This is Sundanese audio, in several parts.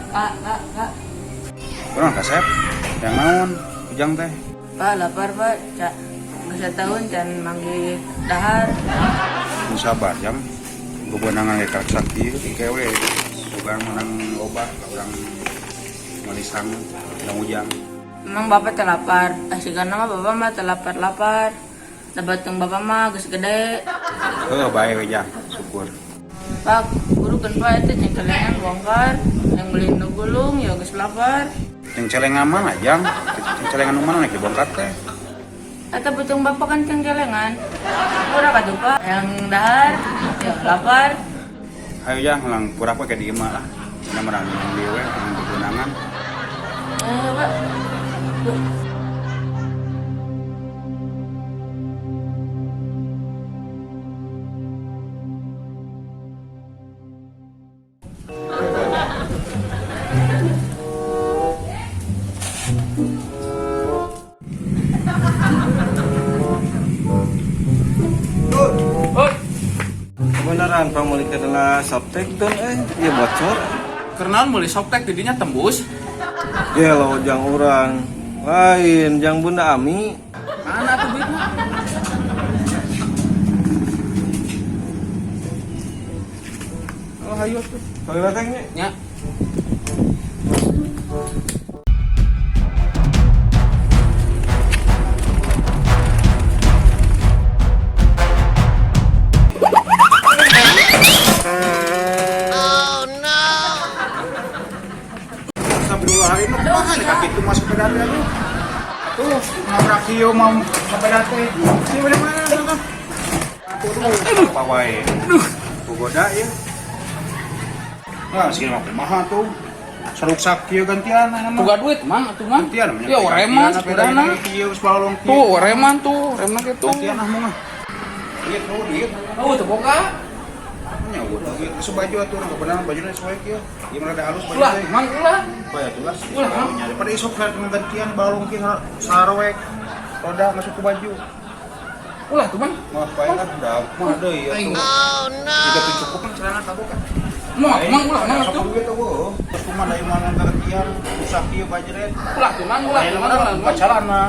Pak, Pak, Pak. Kurang kasep. Yang naon? Ujang teh. Pak, lapar, Pak. Cak, geus satahun can manggih dahar. Nu sabar jang. Bebenangan ge karek sakieu kewe. Urang menang loba, urang meuli sangu jang Ujang. Emang Bapak teu lapar? Asigana mah Bapak mah teu lapar-lapar. Da beuteung Bapak mah geus gede. Heuh bae we jang, syukur. Pak, burukeun Pak eta cengcelengan bongkar. Yang beli nu gulung ya geus lapar. Cengcelengan mana jang? Cengcelengan nu mana dibongkar teh? Eta beuteung Bapak kan cengcelengan. Kurang atuh Pak. Yang dahar ya lapar. Hayu jang, lang kurak we ke dieu mah lah. Cenah mah yang dieu we, yang bebenangan. Eh, Pak. Duh. Kebenaran pamuli adalah Softex don ya bocor. Kenaon meuli Softex didinya tembus? Ya lo jang urang lain jang Bunda Ami. Mana tuh duitnya? Oh hayu tuh. Kalau nya. Nya. Astagfirullahaladzim, kumaha nih kaki itu masuk sepeda teh aduh. Tuh, nabrak kieu mau sepeda teh. Ini mana mana. Aduh, apa wae. Aduh, goda ya. Nah, sih mah kumaha tuh. Saruksak kieu gantian aya mah. Boga duit mang atuh mang. Gantian namanya. Ya reman sepedana. Kieu geus balong kieu. Tuh reman tuh, remna kitu. Gantian ah mah. Duit tuh, duit. Oh, teu boga. Nya udah duit. Asup baju atuh urang kebenaran bajunya sesuai kieu. Ieu mah rada halus baju Ulah, teh. mang ulah. Apa ya tuh lah? Ulah, Mang. Daripada isuk gantian balong kieu sarowek. Roda masuk ke baju. Ulah tuh mang. Wah, bae lah, udah mah deui Aing. atuh. Jika tuh cukup kan celana tabok kan. Moal mang ulah mang Sok atuh. duit eueuh. Terus kumaha da imah gantian rusak kieu bajret. Ulah tuh mang ulah Lain tuh mang ulah. mah celana.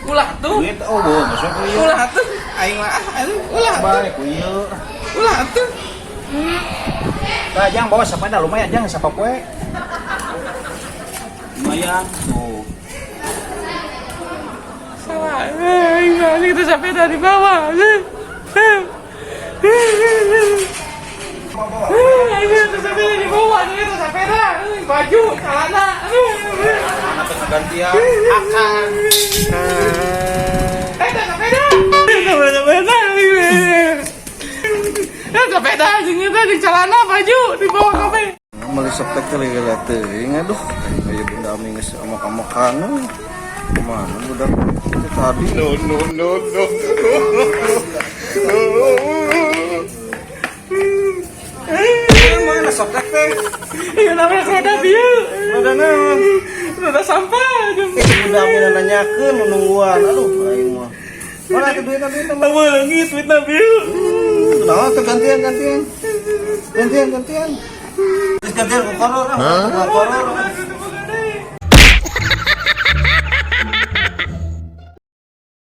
Ulah tuh. Duit eueuh masuk ku ieu. Ulah tuh. Aing mah ah aing ulah tuh. Bae ku ieu. Ulah tuh. Tah jang bawa sepeda lumayan jang sapapoe. Lumayan tuh. Salah. Aing mah kita sepeda di bawah. Bawa. Aing mah sepeda di bawah, itu sepeda, baju, celana. Anak teh gantian akan. Sepeda. Sepeda. Sepeda jeung eta jeung celana baju di bawah kabeh. Meuli Softex teh lila teuing aduh. Aya Bunda Ami geus amok-amokan. Kemana budak itu tadi? No no no no. Mana Softex teh? Iya namanya roda bieu. Roda naon? Roda sampah. Bunda Ami nanyakeun nu nungguan. Aduh aing mah. Mana tuh duitna duitna? Kamu leungit duitna bieu. Nah, tuh gantian gantian. Gantian gantian. Terus gantian ku koror ah. Ku koror.